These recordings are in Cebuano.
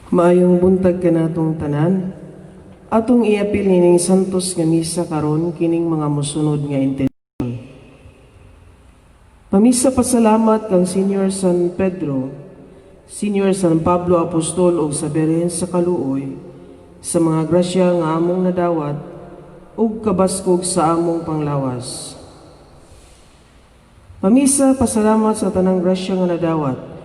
Maayong buntag kanatong tanan. Atong iapil nining santos nga misa karon kining mga mosunod nga intensyon. Pamisa pasalamat kang Senior San Pedro, Senior San Pablo Apostol ug sa Birhen sa Kaluoy sa mga grasya nga among nadawat ug kabaskog sa among panglawas. Pamisa pasalamat sa tanang grasya nga nadawat.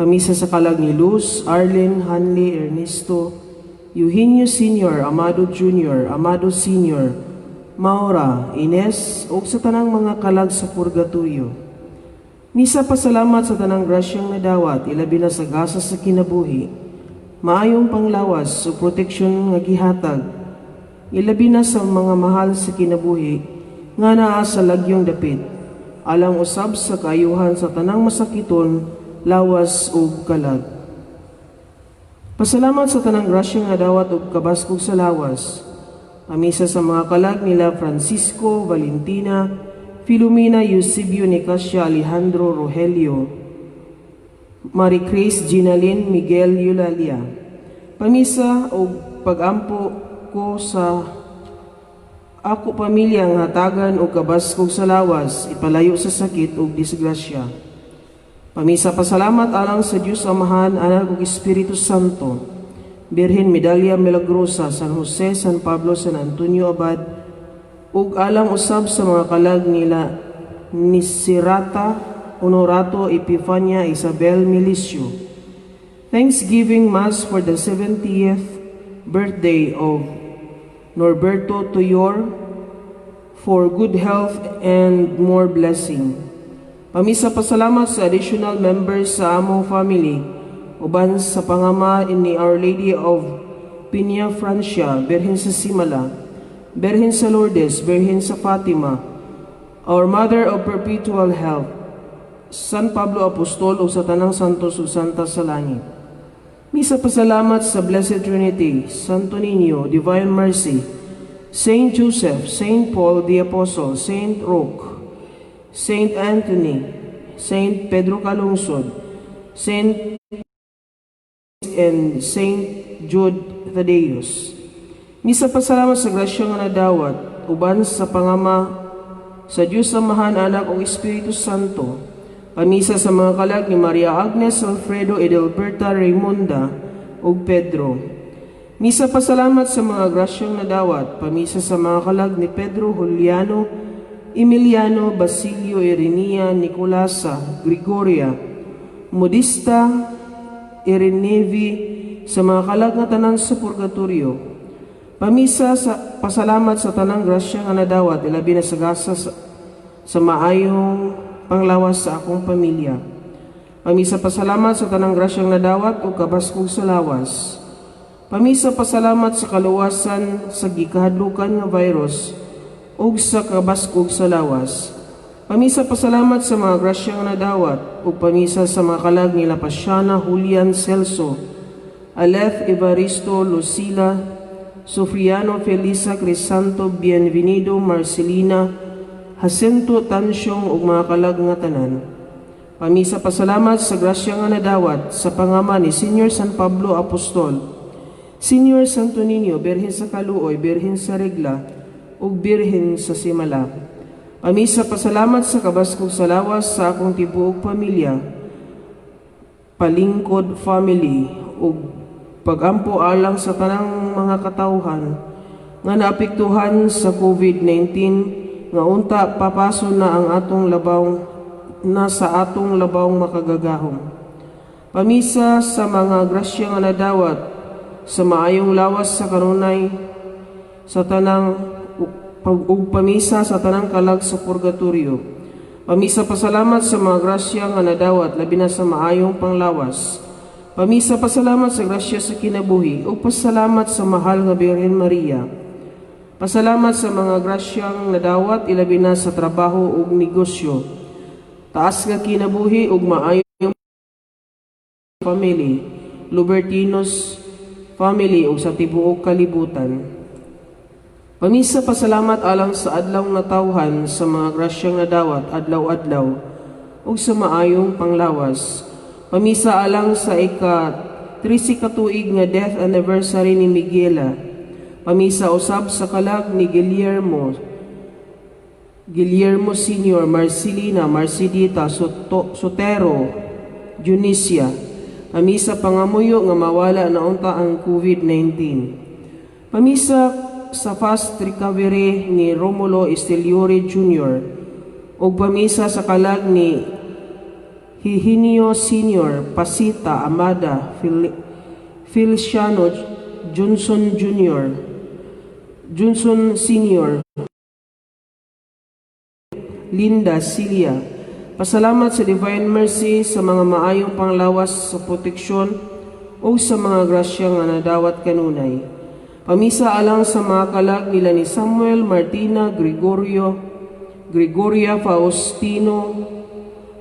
Pamisa sa kalag ni Luz, Arlene, Hanley, Ernesto, Eugenio Sr., Amado Jr., Amado Sr., Maura, Ines, ug sa tanang mga kalag sa purgatorio. Misa pasalamat sa tanang grasyang nadawat, ilabi na sa gasa sa kinabuhi, maayong panglawas ug proteksyon nga gihatag, ilabi na sa mga mahal sa kinabuhi nga naa sa lagyong dapit, alang usab sa kaayuhan sa tanang masakiton, lawas ug kalag. Pasalamat sa tanang grasya nga dawat ug kabaskog sa lawas. Pamisa sa mga kalag nila Francisco, Valentina, Filomena, Eusebio, Nicasia, Alejandro, Rogelio, Marie Chris, Ginalyn, Miguel, Eulalia. Pamisa og pagampo ko sa ako pamilya nga hatagan og kabaskog sa lawas, ipalayo sa sakit ug disgrasya. Pamisa pasalamat alang sa Dios Amahan, Anak ug Espiritu Santo. Birhen Medalya Milagrosa, San Jose, San Pablo, San Antonio Abad, ug alang usab sa mga kalag nila Nisirata, Honorato, Epifania, Isabel, Milicio. Thanksgiving Mass for the 70th birthday of Norberto Tuyor for good health and more blessing. Pamisa pasalamat sa additional members sa among family uban sa pangama ni Our Lady of Peña Francia, Birhen sa Simala, Birhen sa Lourdes, Birhen sa Fatima, Our Mother of Perpetual Help, San Pablo Apostol ug sa tanang santos ug santa sa langit. Misa pasalamat sa Blessed Trinity, Santo Niño, Divine Mercy, Saint Joseph, Saint Paul the Apostle, Saint Roque, Saint Anthony, Saint Pedro Calungsod, Saint and Saint Jude Thaddeus. Misa pasalamat sa grasya nga nadawat uban sa pangama sa Dios Amahan, Anak ug Espiritu Santo. Pamisa sa mga kalag ni Maria Agnes, Alfredo, Edelberta, Raymunda ug Pedro. Misa pasalamat sa mga grasyang nadawat, pamisa sa mga kalag ni Pedro, Juliano, Emiliano, Basilio, Irenea, Nicolasa, Gregoria, Modista, Irenevi, sa mga kalag nga tanan sa purgatorio. Pamisa sa pasalamat sa tanang grasya nga nadawat, ilabi na sa gasa sa maayong panglawas sa akong pamilya. Pamisa pasalamat sa tanang grasyang nadawat ug kabaskog sa lawas. Pamisa pasalamat sa kaluwasan sa gikahadlukan nga virus ug sa kabaskog sa lawas. Pamisa pasalamat sa mga grasya nga nadawat ug pamisa sa mga kalag nila Pasiana, Julian, Celso, Aleth, Evaristo, Lucila, Sofriano, Felisa, Crisanto, Bienvenido, Marcelina, Jacinto, Tansyong ug mga kalag nga tanan. Pamisa pasalamat sa grasya nga nadawat sa pangama ni Senior San Pablo Apostol, Senior Santo Niño, Birhen sa Kaluoy, Birhen sa Regla, ug Birhen sa Simala. Pamisa pasalamat sa kabaskog sa lawas sa akong tibuok pamilya, Palingkod family, ug pagampo alang sa tanang mga katawhan nga naapektuhan sa COVID-19 nga unta papaso na ang atong labaw na sa atong labaw makagagahom. Pamisa sa mga grasya nga nadawat sa maayong lawas sa kanunay sa tanang ug pamisa sa tanang kalag sa purgatorio. Pamisa pasalamat sa mga grasya nga nadawat labi na sa maayong panglawas. Pamisa pasalamat sa grasya sa kinabuhi ug pasalamat sa mahal nga Birhen Maria. Pasalamat sa mga grasyang nadawat ilabi na sa trabaho ug negosyo. Taas nga kinabuhi ug maayong family, Lubertinos family ug sa tibuok kalibutan. Pamisa pasalamat alang sa adlaw natawhan sa mga grasyang nadawat adlaw-adlaw ug sa maayong panglawas. Pamisa alang sa ika 13 ka tuig nga death anniversary ni Miguela. Pamisa usab sa kalag ni Guillermo, Guillermo Sr., Marcelina, Marcidita, Soto, Sotero, Dionisia. Pamisa pangamuyo nga mawala na unta ang COVID-19. Pamisa sa fast recovery ni Romulo Esteliore Jr. ug pamisa sa kalag ni Higinio Sr., Pasita, Amada, Feliciano Johnson Jr., Johnson Sr., Linda Celia. Pasalamat sa Divine Mercy sa mga maayong panglawas, sa proteksyon o sa mga grasya nga nadawat kanunay. Pamisa alang sa mga kalag nila ni Samuel, Martina, Gregorio, Gregoria, Faustino,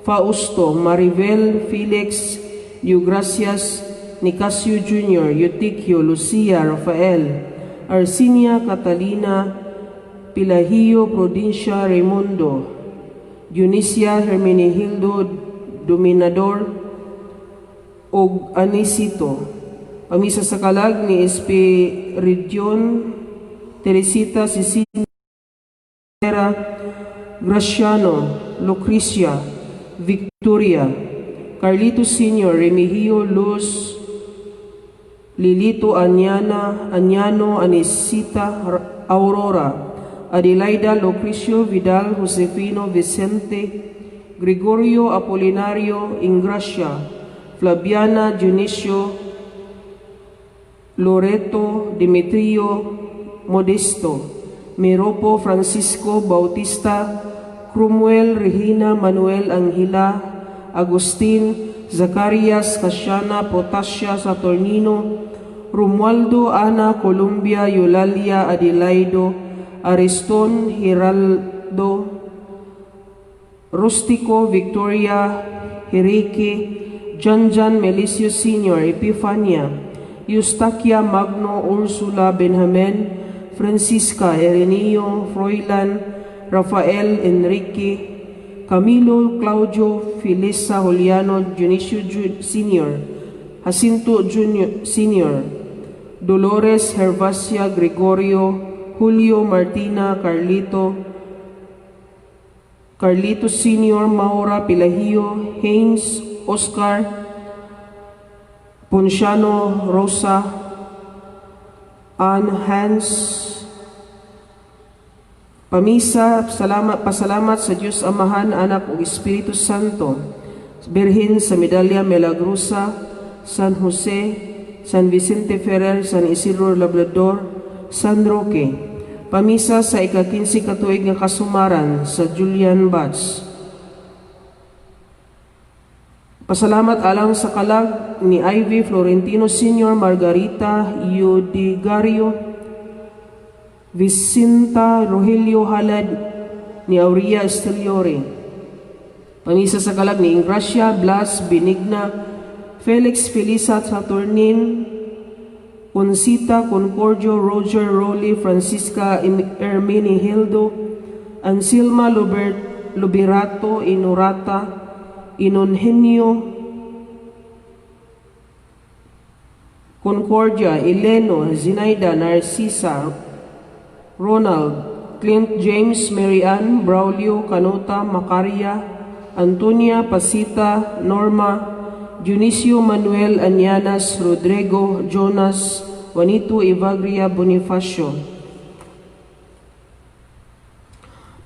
Fausto, Maribel, Felix, Diogracias, Nicasio Jr., Eutiquio, Lucia, Rafael, Arsenia, Catalina, Pilahio, Prudencia, Raimundo, Dionisia, Hermenegildo, Dominador, ug Anisito. Pamisa sa kalag ni Espiridion, Teresita, Cecilia, Graciano, Lucrecia, Victoria, Carlito Sr., Remigio, Luz, Lilito, Anyana, Anyano, Anisita, Aurora, Adelaida, Lucrecio, Vidal, Josefino, Vicente, Gregorio, Apolinario, Ingracia, Flaviana, Dionisio, Loreto, Demetrio, Modesto, Meropo, Francisco, Bautista, Cromwell, Regina, Manuel, Angela, Agustin, Zacarias, Casiana, Protasia, Saturnino, Romualdo, Ana, Columbia, Eulalia, Adelaido, Ariston, Geraldo, Rustico, Victoria, Henrique, Janjan, Melicio Sr., Epifania, Eustaquia, Magno, Ursula, Benjamin, Francisca, Ireneo, Froilan, Rafael, Enrique, Camilo, Claudio, Felisa, Juliano, Dionisio Sr., Jacinto Jr., Sr., Dolores, Gervasia, Gregorio, Julio, Martina, Carlito, Carlito Sr., Maura, Pilahio, Haynes, Oscar, Ponciano, Rosa, Ann, Hans. Pamisa, salamat, pasalamat sa Diyos Amahan, Anak ug Espiritu Santo. Birhen sa Medalya Milagrosa, San Jose, San Vicente Ferrer, San Isidro Labrador, San Roque. Pamisa sa ika-15 katuig nga kasumaran sa Julian Batch. Pasalamat alang sa kalag ni Ivy Florentino Sr., Margarita Yudigario, Vicinta Rogelio Halad, ni Aurea Esteliore. Pamisa sa kalag ni Ingracia, Blas, Benigna, Felix, Felisa, Saturnin, Concita, Concordio, Roger, Rolly, Francisca, Hermenegildo, Anselma, Lubert, Luberato, Inorata, Inongenio, Concordia, Eleno, Zinaida, Narcisa, Ronald, Clint James, Mary Ann, Braulio, Canuta, Macaria, Antonia, Pasita, Norma, Dionisio, Manuel, Anyanas, Rodrigo, Jonas, Juanito, Evagria, Bonifacio.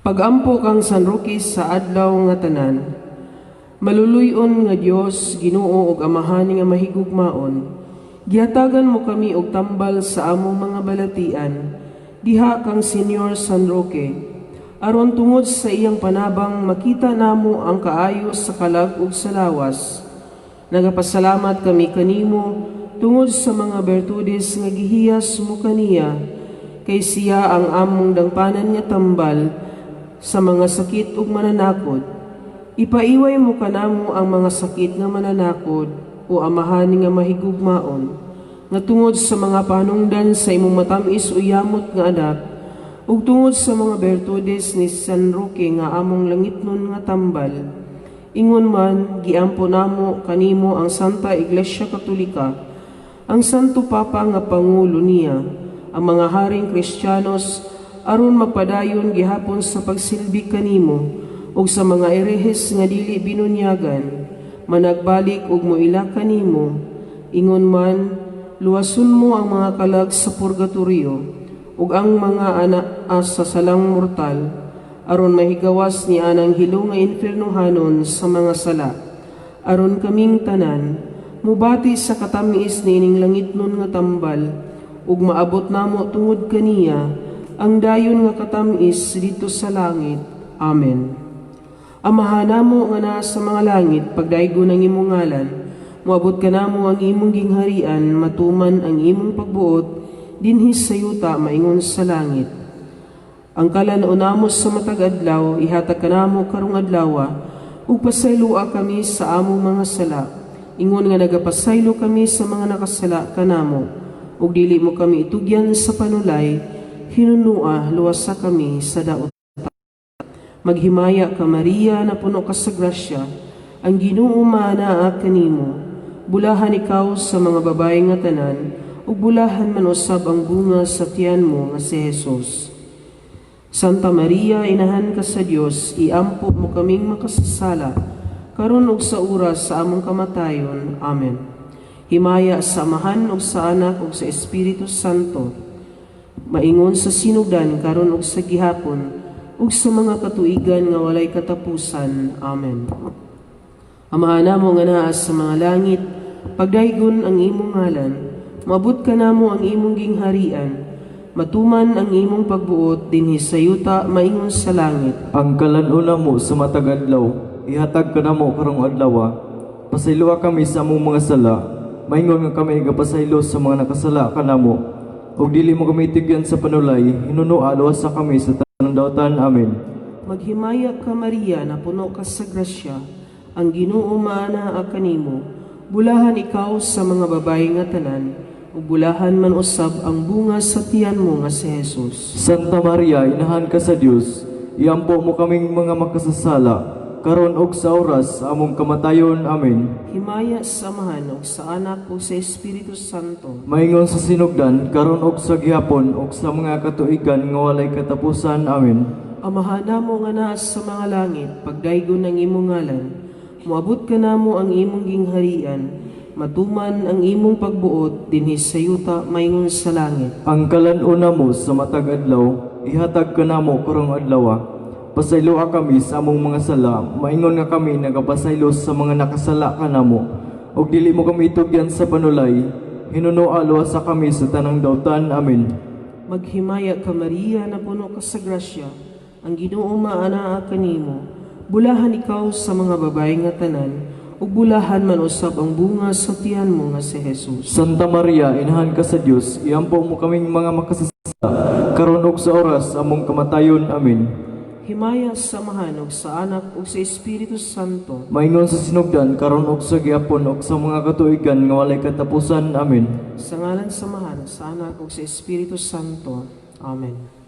Pagampo kang San Roque sa adlaw nga tanan. Maluluy-on nga Dios, Ginoo ug Amahan nga mahigugmaon. Gihatagan mo kami og tambal sa among mga balatian diha kang Senyor San Roque. Aron tungod sa iyang panabang makita namo ang kaayo sa kalag ug sa lawas. Nagapasalamat kami kanimo tungod sa mga bertudes nga gihiyas mo kaniya, kay siya ang among dangpanan nga tambal sa mga sakit ug mananakod. Ipaiway mo kanamo ang mga sakit nga mananakod, o Amahan nga mahigugmaon, nga tungod sa mga panungdan sa imong matamis o yamot nga anak, ug tungod sa mga bertudes ni San Roque nga among langitnon nga tambal. Ingon man, giampo namo kanimo ang Santa Iglesia Katolika. Ang Santo Papa nga Pangulo niya, ang mga haring Kristiyanos, aron magpadayon gihapon sa pagsilbi kanimo, ug sa mga erehes nga dili binunyagan, managbalik ug moila kanimo. Ingon man, luwason mo ang mga kalag sa purgatorio, ug ang mga anaa sa salang mortal, aron mahigawas ni anang hilo nga impiernohanon sa mga sala, aron kaming tanan mubati sa katamis niining langitnon nga tambal ug maabot namo tungod kaniya ang dayon nga katamis didto sa langit. Amen. Amahan namo nga naa sa mga langit, pagdaygon ang imong ngalan. Moabot kanamo ang imong gingharian, matuman ang imong pagbuot dinhi sa yuta maingon sa langit. Ang kalan-on namo sa matag adlaw ihatag kanamo karong adlaw, ug pasayloa kami sa among mga sala, ingon nga nagapasaylo kami sa mga nakasala kanamo, ug dili mo kami itugyan sa panulay, hinunua luwasa kami sa daot. Maghimaya ka, Maria, na puno ka sa grasya, ang Ginoo maanaa kanimo. Bulahan ikaw sa mga babae nga tanan, ug bulahan man usab ang bunga sa tiyan mo nga si Jesus. Santa Maria, Inahan ka sa Dios, iampo mo kaming makasasala, karon ug sa oras sa among kamatayon. Amen. Himaya sa Amahan ug sa Anak ug sa Espiritu Santo, maingon sa sinugdan, karon ug sa gihapon ug sa mga katuigan nga walay katapusan. Amen. Amahan namo nga naa sa mga langit, pagdaygon ang imong ngalan, moabot kanamo ang imong gingharian, matuman ang imong pagbuot dinhi sa yuta maingon sa langit. Ang kalan-on namo sa matag adlaw, ihatag kanamo karong adlaw. Pasayloa kami sa among mga sala, maingon nga kami gapasaylo sa mga nakasala kanamo. Ug dili mo kami itugyan sa panulay, hinunua luwasa kami sa tanang dautan. Amen. Maghimaya ka, Maria, na puno ka sa grasya, ang Ginoo maanaa kanimo. Bulahan ikaw sa mga babae nga tanan, ug bulahan man usab ang bunga sa tiyan mo nga si Jesus. Santa Maria, Inahan ka sa Dios, iampo mo kaming mga makasasala, karon ug sa oras sa among kamatayon. Amen. Himaya sa Amahan ug sa Anak ug sa Espiritu Santo. Maingon sa sinugdan, karon ug sa gihapon ug sa mga katuigan nga walay katapusan. Amen. Amahan namo nga naa sa mga langit, pagdaygon ang imong ngalan. Moabot kanamo ang imong gingharian, matuman ang imong pagbuot dinhi sa yuta maingon sa langit. Ang kalan-on namo sa matag adlaw, ihatag kanamo karong adlaw. Pasayloa kami sa among mga sala, maingon nga kami nagapasaylo sa mga nakasala kanamo. Ug dili mo kami itugyan sa panulay, hinunua luwasa kami sa tanang dautan. Amen. Maghimaya ka, Maria, na puno ka sa grasya, ang Ginoo maanaa kanimo. Bulahan ikaw sa mga babae nga tanan, ug bulahan man usab ang bunga sa tiyan mo nga si Jesus. Santa Maria, Inahan ka sa Dios, iampo mo kaming mga makasasala, karon ug sa oras sa among kamatayon. Amen. Himaya sa Amahan ug sa Anak ug sa Espiritu Santo. Maingon sa sinugdan, karon ug sa gihapon ug sa mga katuigan nga walay katapusan. Amen. Sa ngalan sa Amahan, sa Anak ug sa Espiritu Santo. Amen.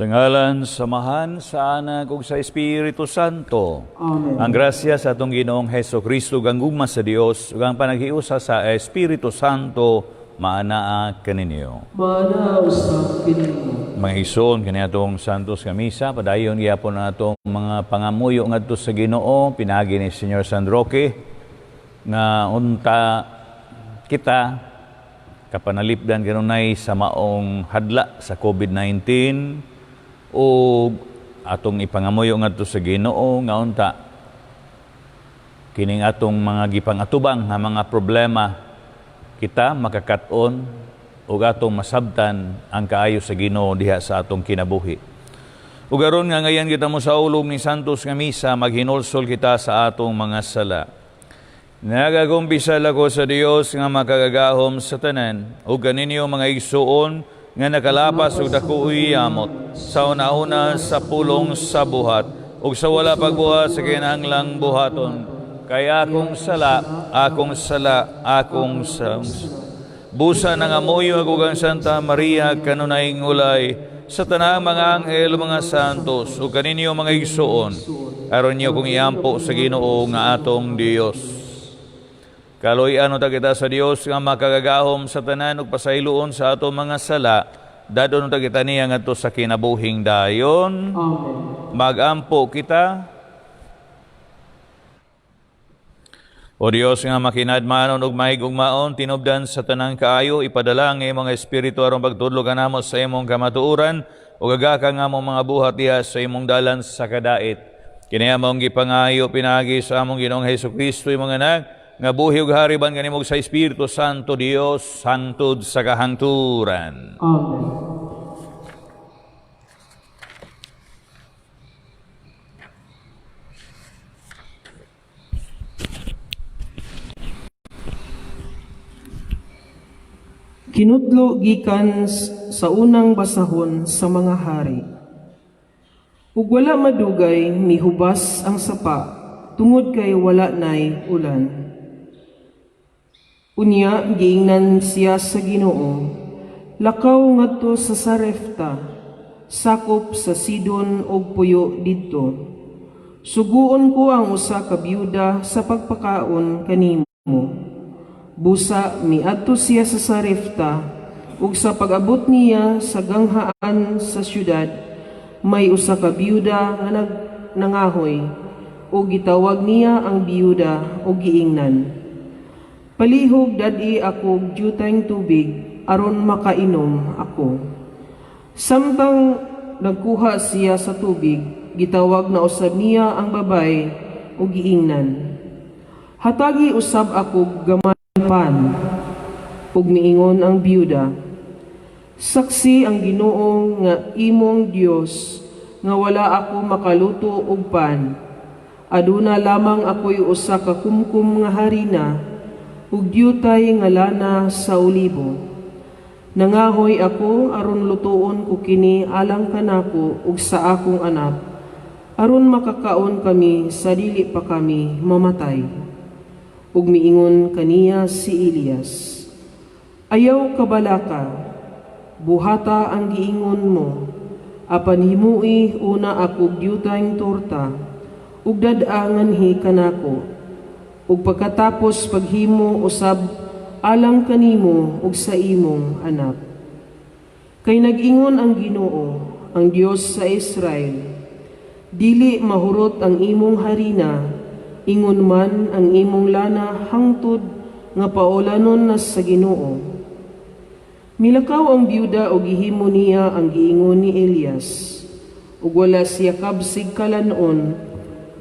Sa ngalan, sa Amahan, sa Anak, ug sa Espiritu Santo. Amen. Ang grasya sa atong Ginoong Heso Kristo, ug ang gugma sa Dios, ug ang panaghiusa sa Espiritu Santo, maanaa kaninyo. Maanaa usab kanimo. Mga igsoon, kani atong Santos nga Misa, padayon gyapon na atong mga pangamuyo ngadto sa Ginoo, pinaagi ni Señor San Roque, nga unta kita kapanalipdan kanunay sa maong hadla sa COVID-19 o atong ipangamuyo ngadto sa Ginoo nga unta kining atong mga gipangatubang nga mga problema kita makakat-on ug atong masabtan ang kaayo sa Ginoo diha sa atong kinabuhi. Ug aron nga ngayon kita mo saulog ni Santos nga misa, maghinulsol kita sa atong mga sala. Nagakumpisal ako sa Dios nga makagagahom sa tanan ug kaninyo, mga igsuon, nga nakalapas og dako'y yamot sa una-una, sa pulong, sa buhat ug sa wala pagbuhat sa kinahanglang buhaton, kay akong sala, akong sala, akong sa. Busa nangamuyo ako kang Santa Maria, kanunayng ulay, sa tanang mga anghel, mga santos, ug kaninyo, mga igsuon, aron niyo kong iampo sa Ginoo nga atong Dios. Kaluy-an ta kita sa Dios nga makagagahom sa tanan ug pasayloon sa atong mga sala. Dadon ta kita niya ngadto sa kinabuhing dayon. Amen. Magampo kita. O Dios nga makinadmanon ug mahigugmaon, tinubdan sa tanang kaayo, ipadala ang imong Espiritu aron pagtudlo kanamo sa imong kamatuoran ug agaka nga among mga buhat diha sa imong dalan sa kadait. Kini among gipangayo pinaagi sa among Ginoong Hesukristo, imong Anak, nga buhi ug hari ban kanimo sa Espiritu Santo, Dios hangtod sa kahangturan. Amen. Kinutlo gikan sa unang basahon sa mga hari. Ug wala madugay, mihubas ang sapa tungod kay wala nay ulan. Unya giingnan siya sa Ginoo, "Lakaw ngadto sa Sarefta, sakop sa Sidon, ug puyo didto. Suguon ko ang usa ka biyuda sa pagpakaon kanimo." Busa miadto siya sa Sarefta, ug sa pag-abot niya sa ganghaan sa syudad, may usa ka biyuda nga nangahoy, ug gitawag niya ang biyuda ug giingnan, "Palihog dad-i ako dyutang tubig aron makainom ako." Samtang nagkuha siya sa tubig, gitawag na usab niya ang babay ug giingnan, "Hatagi usab ako gamay pan." Ug miingon ang biyuda, "Saksi ang Ginoo nga imong Dios nga wala ako makaluto og pan. Aduna lamang ako'y usa ka kumkum nga harina ug dyutay nga lana sa olibo. Nangahoy ako aron lutuon ko kini alang kanako ug sa akong anak, aron makakaon kami sa dili pa kami mamatay." Ug miingon kaniya si Elias, "Ayaw kabalaka, buhata ang giingon mo, apan himui una ako dyutang torta, ug dad-a nganhi kanako, ug pagkatapos paghimo usab alang kanimo ug sa imong anak. Kay nag-ingon ang Ginoo, ang Dios sa Israel, dili mahurot ang imong harina, ingon man ang imong lana hangtod nga paulanon na sa Ginoo." Milakaw ang biyuda ug gihimo niya ang giingon ni Elias. Ug wala siya kabsig kalan-on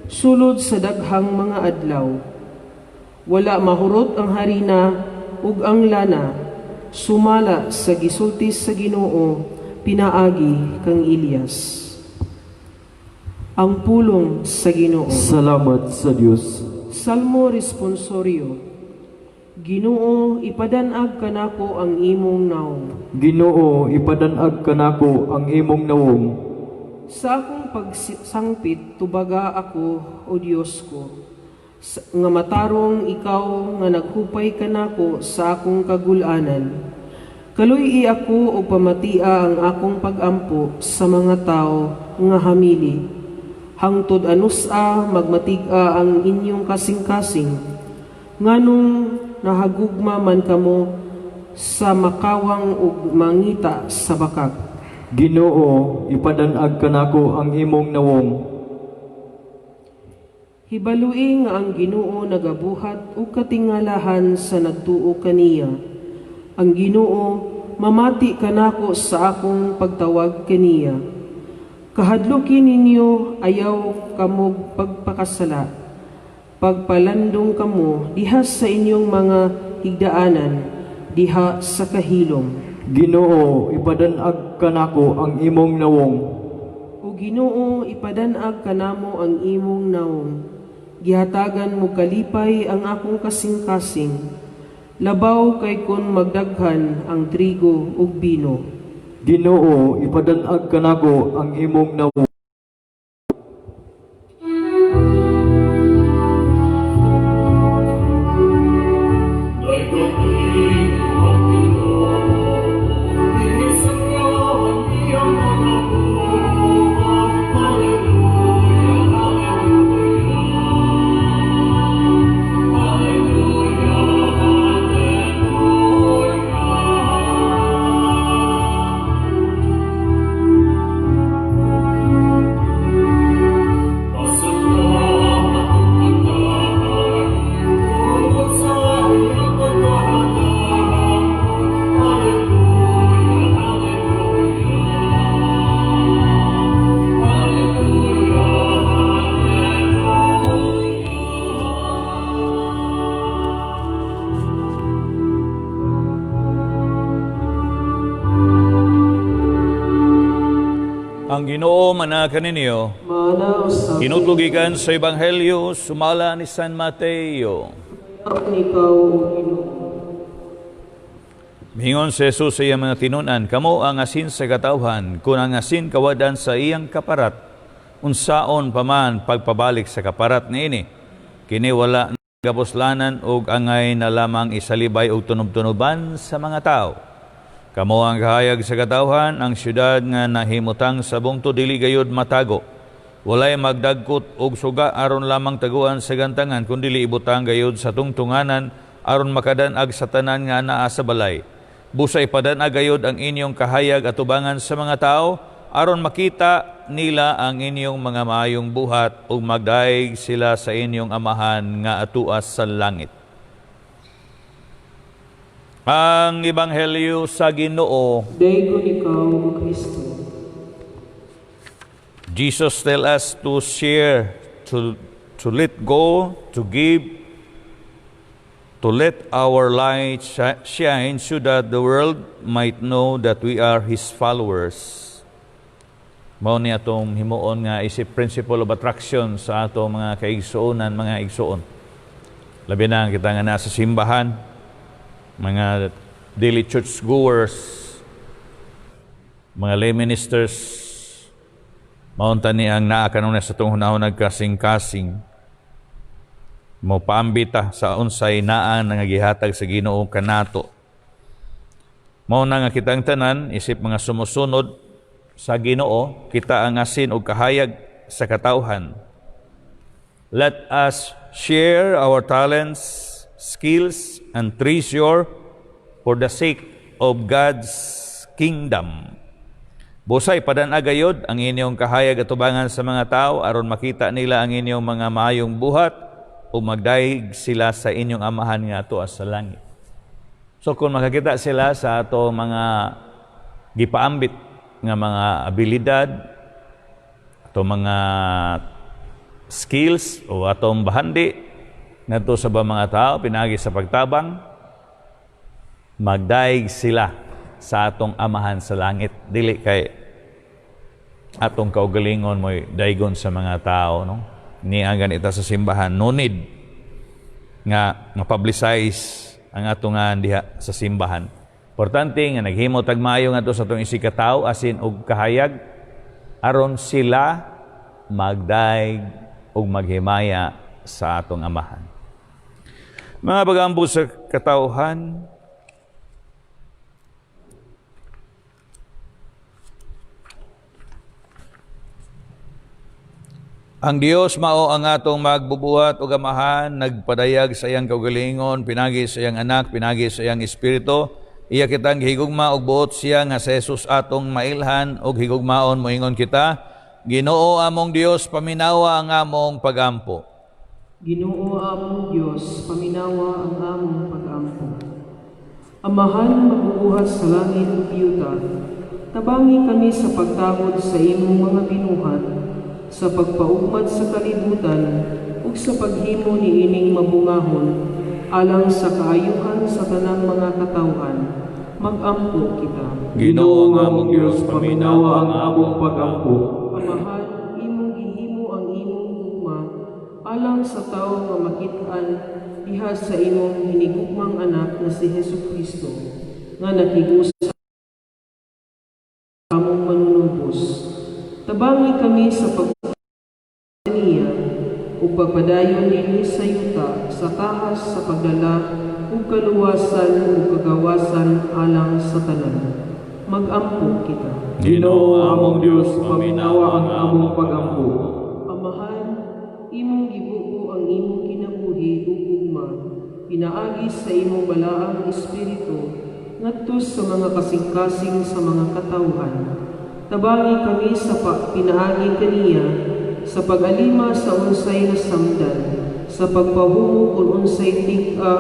sulod sa daghang mga adlaw. Wala mahurot ang harina ug ang lana, sumala sa gisulti sa Ginoo pinaagi kang Elias. Ang pulong sa Ginoo. Salamat sa Dios. Salmo Responsorio. Ginoo, ipadan-ag kanako ang imong nawong. Ginoo, ipadan-ag kanako ang imong nawong. Sa akong pagsangpit, tubaga ako, O Dios ko. Nga matarong ikaw nga naghupay kanako sa akong kagulanan. Kaluy-i ako ug pamatia ang akong pag-ampo sa mga tawo nga hamili. Hangtod anus-a magmatig-a ang inyong kasing-kasing. Nganong nahagugma man kamo sa makawang ug mangita sa bakak? Ginoo, ipadan-ag kanako ang imong nawong. Hibalui nga ang Ginoo nagabuhat og katingalahan sa nagtuo kaniya. Ang Ginoo mamati kanako sa akong pagtawag kaniya. Kahadluki ninyo, ayaw kamog pagpakasala. Pagpalandong kamo diha sa inyong mga higdaanan, diha sa kahilom. Ginoo, ipadan-ag kanako ang imong nawong. O Ginoo, ipadan-ag kanamo ang imong nawong. Gihatagan mo kalipay ang akong kasing-kasing. Labaw kay kon magdaghan ang trigo ug bino. Ginoo, ipadan-ag kanako ang imong nawong. Ang Ginoo manaa kaninyo. Maana usab. Hinutlo gikan sa Ebanghelyo sumala ni San Mateo. Ikaw, O Ginoo. Miingon si Jesus sa iyang mga tinunan, "Kamo ang asin sa katawhan, kung ang asin kawad-an sa iyang kaparat, unsaon pa man pagpabalik sa kaparat niini? Kini wala kapuslanan ug angay na lamang isalibay og tunob-tunoban sa mga tao. Kamo ang kahayag sa katawhan, ang syudad nga nahimutang sa bungtod dili gayud matago. Walay magdagkot og suga aron lamang taguan sa gantangan, kundi ibutang gayud sa tungtunganan aron makadan-ag sa tanan nga naa sa balay. Busa ipadan-ag gayud ang inyong kahayag atubangan sa mga tao aron makita nila ang inyong mga maayong buhat ug magdayeg sila sa inyong Amahan nga atua sa langit." Ang Ebanghelyo sa Ginoo. Daygon ikaw, O Kristo. Jesus tell us to share, to let go, to give, to let our light shine so that the world might know that we are His followers. Mao ni atong himuon nga isip principle of attraction sa atong mga kaigsuonan, mga igsuon. Labi na kita nga nasa simbahan, mga daily church goers, mga lay ministers, maunta ni ang naa kanunay sa atong hunahuna, nagkasing-kasing. Mo paambita sa unsay naa nga gihatag sa Ginoo kanato. Mao na nga kitang tanan isip mga sumusunod sa Ginoo, kita ang asin ug kahayag sa katawhan. Let us share our talents, skills, and treasure for the sake of God's kingdom. Busa ipadan-ag gayod ang inyong kahayag atubangan sa mga tao aron makita nila ang inyong mga maayong buhat ug magdayeg sila sa inyong Amahan nga atua sa langit. So kung makakita sila sa ato mga gipaambit nga mga abilidad, ato mga skills o atong bahandi ngadto sa ba mga tao pinaagi sa pagtabang, magdayeg sila sa atong Amahan sa langit. Dili kay atong kaugalingon mo'y daygon sa mga tao, no? Ni ang ganita sa simbahan, no need nga ma-publicize ang atong nga diha sa simbahan. Importante nga naghimo tag maayo ngadto sa atong isigkatawo, asin og kahayag, aron sila magdayeg ug maghimaya sa atong Amahan. Mga pagampo sa katawhan, Ang Dios mao ang atong magbubuhat ug Amahan, nagpadayag sa iyang kaugalingon, pinagi sa iyang anak, pinagi sa iyang espiritu. Iya kitang gihigugma ug buot siya nga sa Jesus atong mailhan ug higugmaon, moingon kita. Ginoo among Dios, paminawa ang among pagampo. Ginoo among Dios, paminawa ang among pagampo. Amahan, magbubuhat sa langit ug yuta, tabangi kami sa pagtahod sa imong mga binuhat, sa pagpaugmad sa kalibutan ug sa paghimo niining mabungahon alang sa kaayuhan sa tanang mga katawhan. Magampo kita. Ginoo nga among Dios, paminawa ang among pagampo. Amahan, imong gihimo ang imong gugma alang sa tawo nga makit-an diha sa imong hinigugmang anak nga si Hesus Kristo nga nakig-usa among manunubos. Tabangi kami sa pag niya ug pagpadayon dinhi sa yuta sa tahas sa pagdala ug kaluwasan ug kagawasan alang sa tanan. Magampo kita. Ginoo among Dios, paminawa ang among pagampo. Amahan, imong gibuo ang imong kinabuhi ug gugma pinaagi sa imong balaang espiritu ngadto sa mga kasing-kasing sa mga katawhan. Tabangi kami sa pinaagi kaniya sa pag-alima sa unsay nasamdan, sa pagpahumo kung unsay tig-a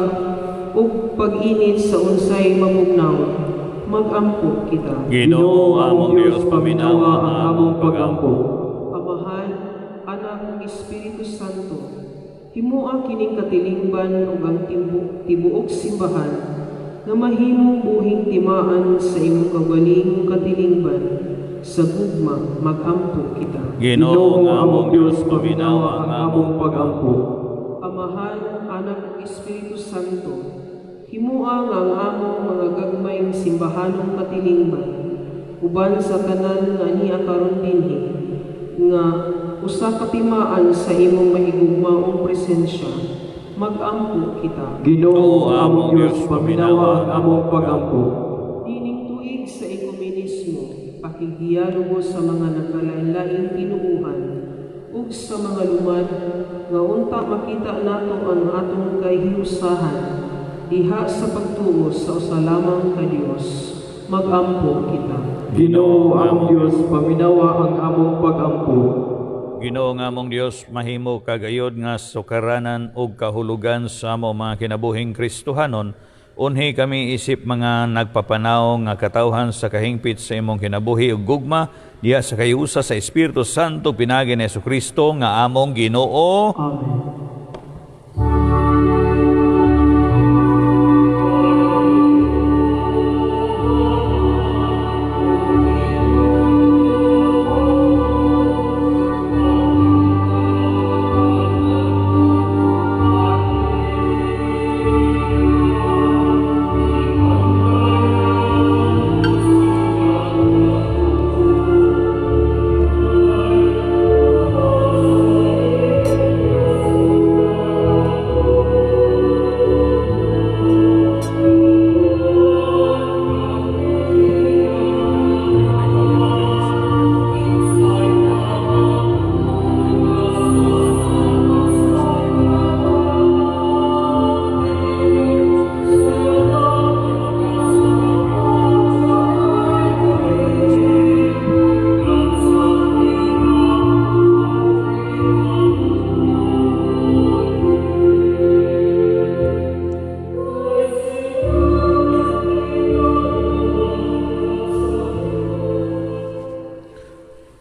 ug pag-init sa unsay mabugnaw. Magampo kita. Ginoo among Dios, paminawa ang among pagampo. Amahan, Anak ug Espiritu Santo, himoa kining katilingban ug ang tibuok simbahan nga mahimong buhing timaan sa imong kaugalingong katilingban sa gugma. Magampo kita. Ginoo nga among Dios, paminawa ang among pagampo. Amahan, Anak ug Espiritu Santo, himoa nga ang among mga gagmayng simbahanong katilingban uban sa tanan nga ania karon dinhi nga usa ka timaan sa imong mahigugmaong presensya. Magampo kita. Ginoo among Dios, paminawa ang among pagampo. Niining tuig sa ekumenismo, pakigdialogo sa mga nagkalain-laing tinuuhan ug sa mga lumad nga unta makita nato ang atong kahiusahan diha sa pagtuo sa usa lamang ka Dios. Magampo kita. Ginoo among Dios, paminawa ang among pagampo. Ginoo nga among Dios, mahimo kagayod nga sukaranan ug kahulugan sa among mga kinabuhing Kristohanon. Unhi kami isip mga nagpapanaw nga katawhan sa kahingpit sa imong kinabuhi ug gugma diha sa kahiusa sa Espiritu Santo pinaagi ni Kristo nga among Ginoo. Amen.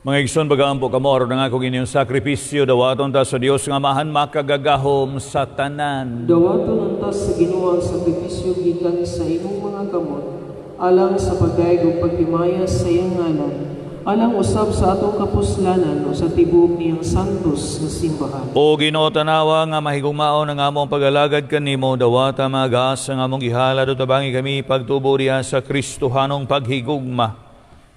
Mga igsoon, pag-ampo kamo aron ang akong inyong sakripisyo dawaton ta sa Dios nga Amahan makagagahom sa tanan. Dawaton unta sa Ginoo ang sakripisyo gikan sa imong mga kamot alang sa pagdayeg ug paghimaya sa iyang ngalan, alang usab sa atong kapuslanan o sa tibuok niyang santos nga simbahan. O Ginoo, tanawa nga mahigugmaon ang among pagalagad kanimo, dawata magaas ang among gihalad ug tabangi kami pagtubo diha sa Kristohanong paghigugma.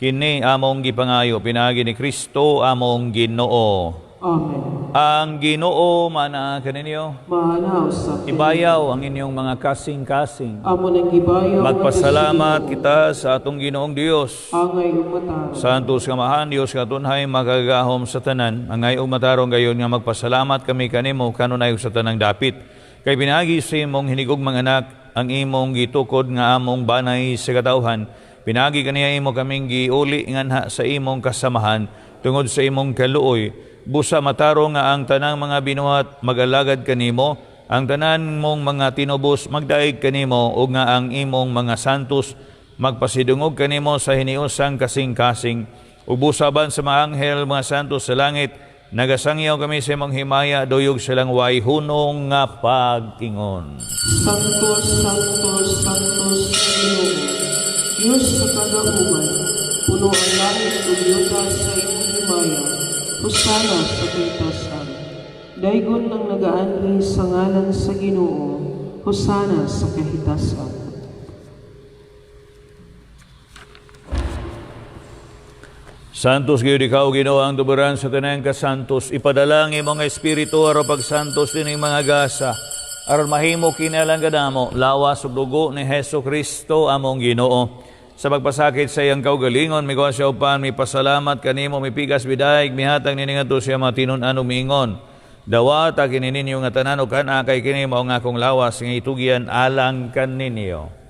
Kini among gipangayo pinaagi ni Kristo among Ginoo. Amen. Ang Ginoo maanaa kaninyo. Maana usab kaniya. Ibayaw ang inyong mga kasing-kasing. Amo nang gibayaw ngadto sa Magpasalamat Ginoo. kita sa atong Ginoong Dios. Angay ug matarong. Santos nga Amahan, Dios nga tunhay makagagahom sa tanan, angay ug matarong gayon nga magpasalamat kami kanimo kanunay ug sa tanang dapit. Kay pinaagi sa imong hinigugmang anak ang imong gitukod nga among banay sa katawhan. Pinaagi kaniya imo kaming giuli nganha sa imong kasamahan tungod sa imong kaluoy. Busa matarong nga ang tanang mga binuhat magalagad kanimo, ang tanan mong mga tinubos magdaig kanimo ug nga ang imong mga santos magpasidungog kanimo sa hiniusang kasing-kasing. Ug busa uban sa mga anghel, mga santos sa langit, nagasangyaw kami sa imong himaya, duyog silang way hunong nga pag-ingon. Santo, Santo, Santo sa Ginoo. Diyos sa kagauman, puno ang langit ug yuta sa imong himaya. Hosana sa kahitasan. Daygon ang nagaanhi sa ngalan sa Ginoo. Hosana sa kahitasan. Santos gyud ikaw Ginoo ang tuburan sa tanang kasantos. Ipadala ang imong espiritu aron pagsantos dining mga gasa. Aron mahimo kinalang kadamo lawas ug dugo ni Hesus Kristo among Ginoo. Sa pagpasakit sa iyang kaugalingon, miguwa siya upan, mipasalamat kanimo, mipigas bidaig, mihatag nini ngadto sa iyang mga tinun-an ug miingon. Dawata kini ninyo nga tanan ug kan-a kay kini mao ang akong lawas nga itugyan alang kaninyo.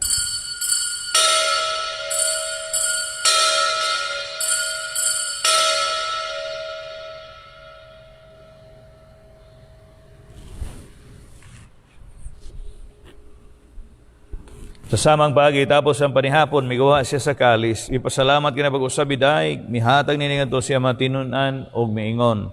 Sa samang pagi, tapos ang panihapon, miguwa siya sa kalis. Ipasalamat kina pag-usab bidaig, mihatag nini ngadto sa iyang mga tinun-an og miingon.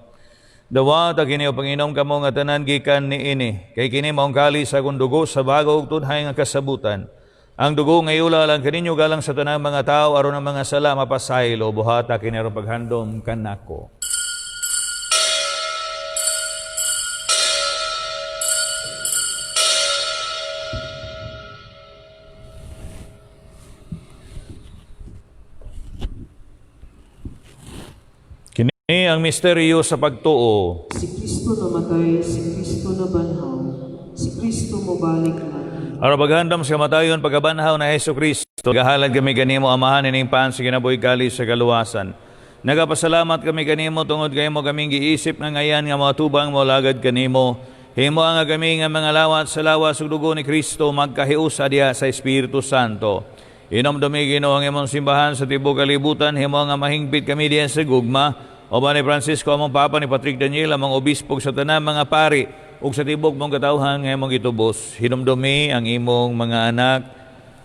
Dawata kini o panginom kamo nga tanan gikan niini. Kay kini maong kalis sa akong dugo sa bago ug tunhay nga kasabutan. Ang dugo nga iula lang kaninyo galang sa tanang mga tao aron ang mga sala mapasaylo. Buhata kini aron paghandom kanako. Kini ang misteryo sa pagtuo. Si Kristo namatay, si Kristo nabanhaw, si Kristo mobalik na. Aron paghandom sa kamatayon pagkabanhaw na Hesus Kristo, gahalad kami kanimo Amahan ining pan sa kinabuhi kalis sa kaluwasan. Nagapasalamat kami kanimo tungod kay imo kaming giisip nga ngayan nga mga tubang molagad kanimo. Himo nga kami nga mga lawat sa lawas ug dugo ni Kristo magkahiusa diha sa Espiritu Santo. Inomdumi Ginoo ang imong simbahan sa tibuok kalibutan, himo nga mahingpit kami diha sa gugma. Uban ni Francisco among Papa, ni Patrick Daniel among obispo ug sa tanan mga pari ug sa tibuok mong katawhan nga imong gitubos. Hinumdumi ang imong mga anak,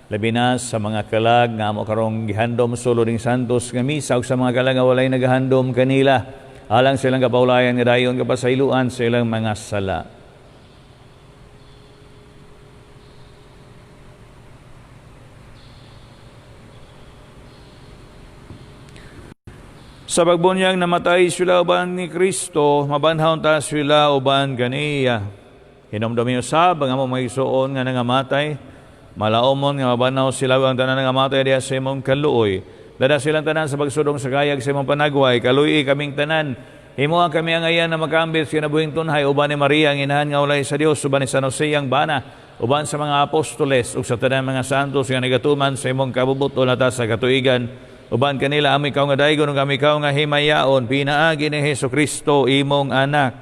labi na sa mga kalag nga amo karong gihandom sulod ning santos nga misa ug sa mga kalag nga walay nagahandom kanila alang sa ilang kapaulayan nga dayon kapasayloan sa ilang mga sala. Sa pagbunyag namatay sila uban ni Kristo, mabanhaw ta sila uban kaniya. Hinumdumi usab ang among mga igsuon nga nangamatay, malaomon nga mabanhaw sila ang tanan nangamatay diha sa imong kaluoy. Dada silang tanan sa pagsudong sa kayag sa imong panagway, kaluyi kaming tanan. Himoa kami ang ayan na makambit sa kinabuhing tunhay uban ni Maria ang inahan nga ulay sa Dios, uban ni San Jose ang bana, uban sa mga apostoles ug sa tanan mga santos nga nagatuman sa imong kabubuton ata sa katuigan. Uban kanila amo ikaw nga daygon ug amo ikaw nga himayaon pinaagi ni Hesus Kristo imong anak.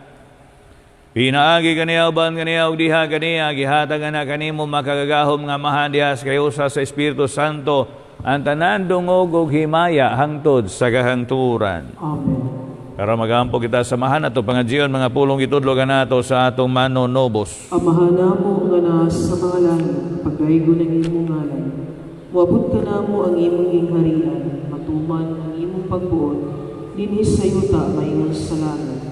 Pinaagi kaniya uban kaniya ug diha kaniya gihatag ana kanimo makagagahom nga Amahan diha sa kahiusa sa Espiritu Santo ang tanan dungog ug himaya hangtod sa kahangturan. Amen. Karon magampo kita sa Amahan ato pangadyoon mga pulong gitudlo kanato sa atong manunobos. Amahan namo nga naa sa mga langit, pagdaygon ang imong ngalan. Moabot kanamo ang imong gingharian, matuman ang imong pagbuot, dinhi sa yuta maingon sa langit.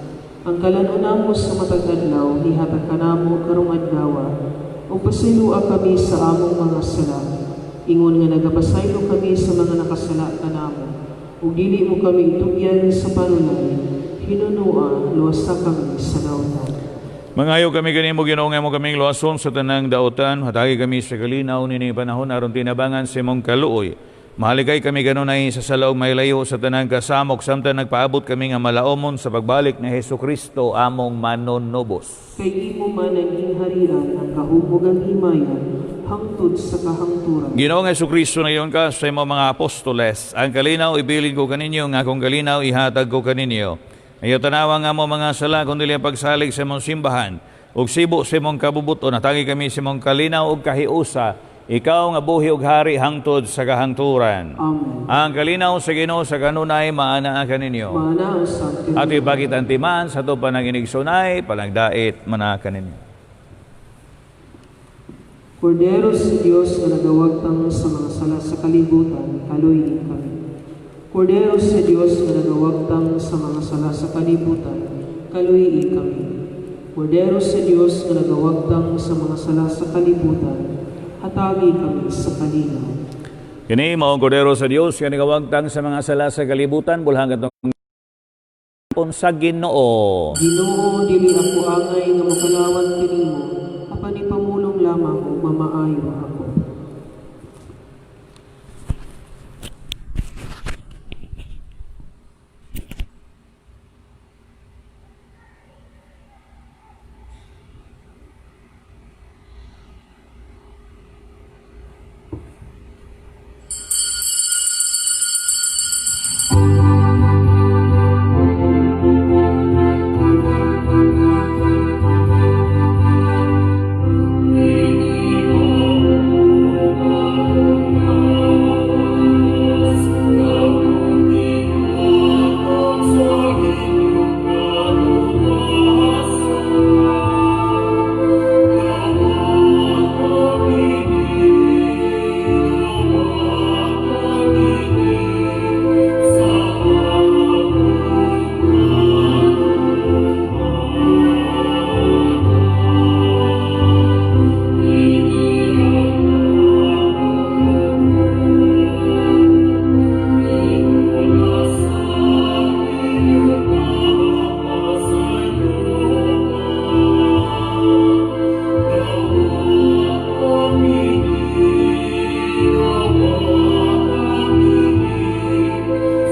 Ang kalan-on namo sa matag adlaw, ihatag kanamo karong adlaw, ug pasayloa kami sa among mga sala. Ingon nga nagapasaylo kami sa mga nakasala kanamo, ug dili mo kami itugyan sa panulay, hinunoa, luwasa kami sa dautan. Mangayo kami kanimo Ginoo nga imo kaming luwason sa tanang daotan, hatagi kami sa kalinaw nining panahon aron tinabangan sa imong kaluoy. Mahaligay kami ganunay sa sala ug mahilayo sa tanang kasamok samtang nagpaabot kami nga malaomon sa pagbalik ni Hesus Kristo among manunubos. Kay imo man ang gingharian, ang gahom ug ang himaya, hangtod sa kahangturan. Ginoong Hesukristo, niingon ka sa imong mga apostoles, "Ang kalinaw ibilin ko kaninyo, nga akong kalinaw ihatag ko kaninyo. Ayaw tanawa ang among mga sala, kundi ang pagsalig sa imong simbahan. Ug sibo sa imong kabubuton, hatagi kami sa imong kalinaw ug kahiusa, ikaw nga buhi ug hari hangtod sa kahangturan." Amen. Ang kalinaw sa Ginoo sa kanunay maanaa kaninyo. Maanaa usab At kaninyo. ipakita ang timaan sa ato pananginigsunay, palangdait manaa kaninyo. Kordero sa Dios nga nagawagtang sa mga sala sa kalibutan, kaluy kami. Kordero sa Dios nga nagawagtang sa mga sala sa kalibutan, kaluy kami. Kordero sa Dios nga nagawagtang sa mga sala sa kalibutan, hatagi kami sa kalinaw. Kini mao ang kordero sa Dios nga nagawagtang sa mga sala sa kalibutan, bulhang katong sa Ginoo. Ginoo, dili ako angay nga makalawat kanimo, apan ipamulong lamang ug mamaayo ako.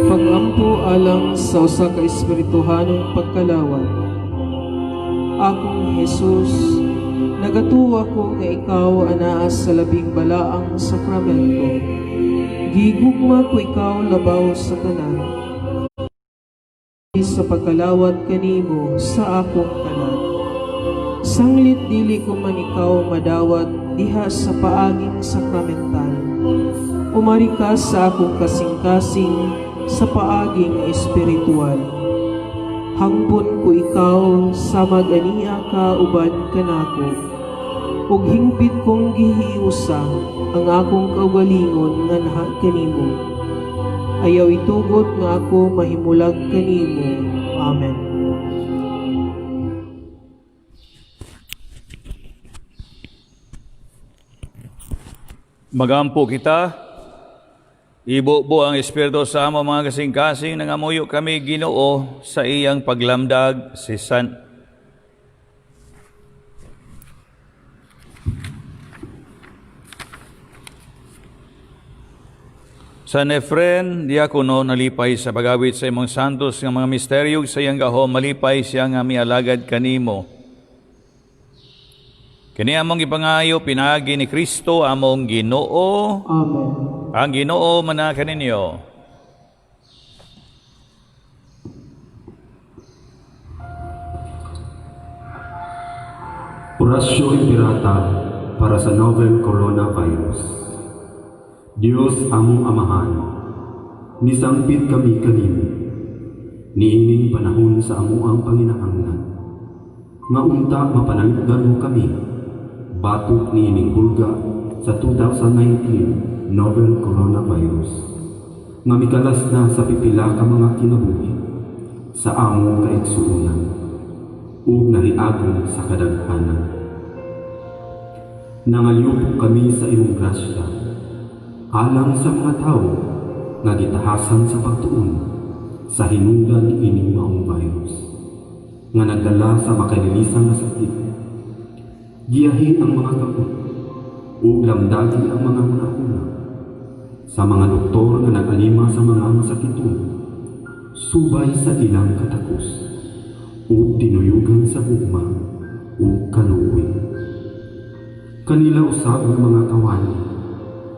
Pagampo alang sa usa ka espirituhanong pagkalawat. Akong Jesus, nagatuo ako nga ikaw anaa sa labing balaang sakramento. Gigugma ko ikaw labaw sa tanan. Sa pagkalawat kanimo sa akong kalag. Sanglit dili ko man ikaw madawat diha sa paaging sakramental, umari ka sa akong kasing-kasing sa paaging espiritual. Hangpon ko ikaw sa mag-ania ka uban kanako, ug hingpit kong gihiusa ang akong kaugalingon nga naa kanimo. Ayaw itugot nga ako mahimulag kanimo. Amen. Magampo kita. Ibubo ang Espiritu sa among mga kasing-kasing, nangamuyo kami, Ginoo, sa iyang paglamdag si San Efren, diakono, nalipay sa pagawit sa imong santos nga mga misteryo sa iyang gahom, malipay siya nga mialagad kanimo. Kini among gipangayo pinaagi ni Kristo among Ginoo. Amen. Ang Ginoo manaa kaninyo. Oratio Imperata para sa novel coronavirus. Diyos among Amahan, nisangpit kami kanimo niining panahon sa amuang panginahanglan, nga unta mapanalipdan mo kami batok niining hulga sa 2019 novel coronavirus nga mikalas na sa pipila ka mga kinabuhi sa among kaigsuonan ug nahiagom sa kadaghanan. Nangalyupo kami sa imong grasya alang sa mga tawo nga gitahasan sa pagtuon sa hinungdan ining maong virus nga nagdala sa makalilisang nga sakit. Giyahi ang mga kamot ug lamdagi ang mga hunahuna. Sa mga doktor nga nag-alima sa mga masakiton, subay sa ilang katakos, ug dinuyugan sa gugma ug kaluoy. Kanila usab nga mga kawani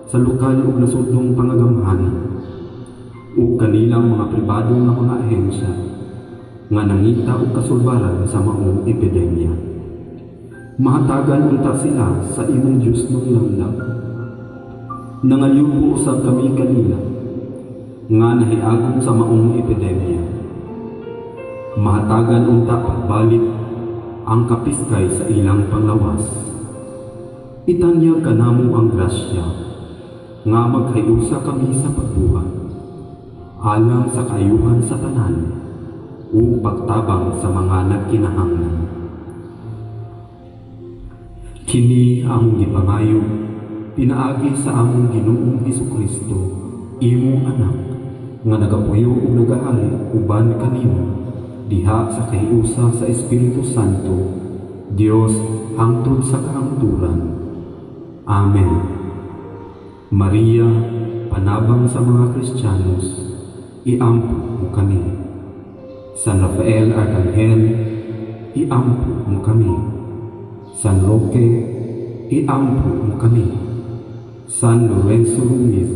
sa lokal ug nasudnong pangagamhanan, ug kanilang mga pribado nga mga ahensya nga nangita og kasulbaran sa maong epidemya. Mahatagan unta sila sa imong Diosnong langdang. Nangalyubo usab kami kanila nga nahiagom sa maong epidemya. Mahatagan unta pagbalik ang kapiskay sa ilang panglawas. Itanyag kanamo ang grasya nga maghiusa kami sa pagbuhat alang sa kaayuhan sa tanan ug pagtabang sa mga nagkinahanglan. Kini among gipangayo pinaagi sa among Ginoong Hesukristo, imong Anak, nga nagapuyo ug nagahari uban kanimo diha sa kahiusa sa Espiritu Santo, Dios, hangtod sa kahangturan. Amen. Maria, panabang sa mga Kristiyanos, iampo mo kami. San Rafael Arcangel, iampo mo kami. San Roque, iampo mo kami. San Lorenzo Ruiz,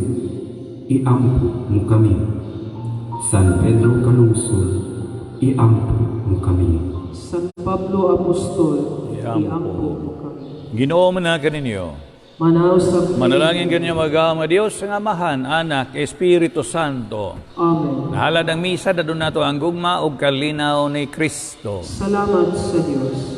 iampo mo kami. San Pedro Calungsod, iampo mo kami. San Pablo Apostol, Iampo. Iampo mo kami. Ginoo man kaninyo. Manausap. Manalangin kaninyong mag-ama Dios ang Amahan, Anak, Espiritu Santo. Amen. Nahalad ang misa, dadon nato ang gugma ug kalinaw ni Kristo. Salamat sa Diyos.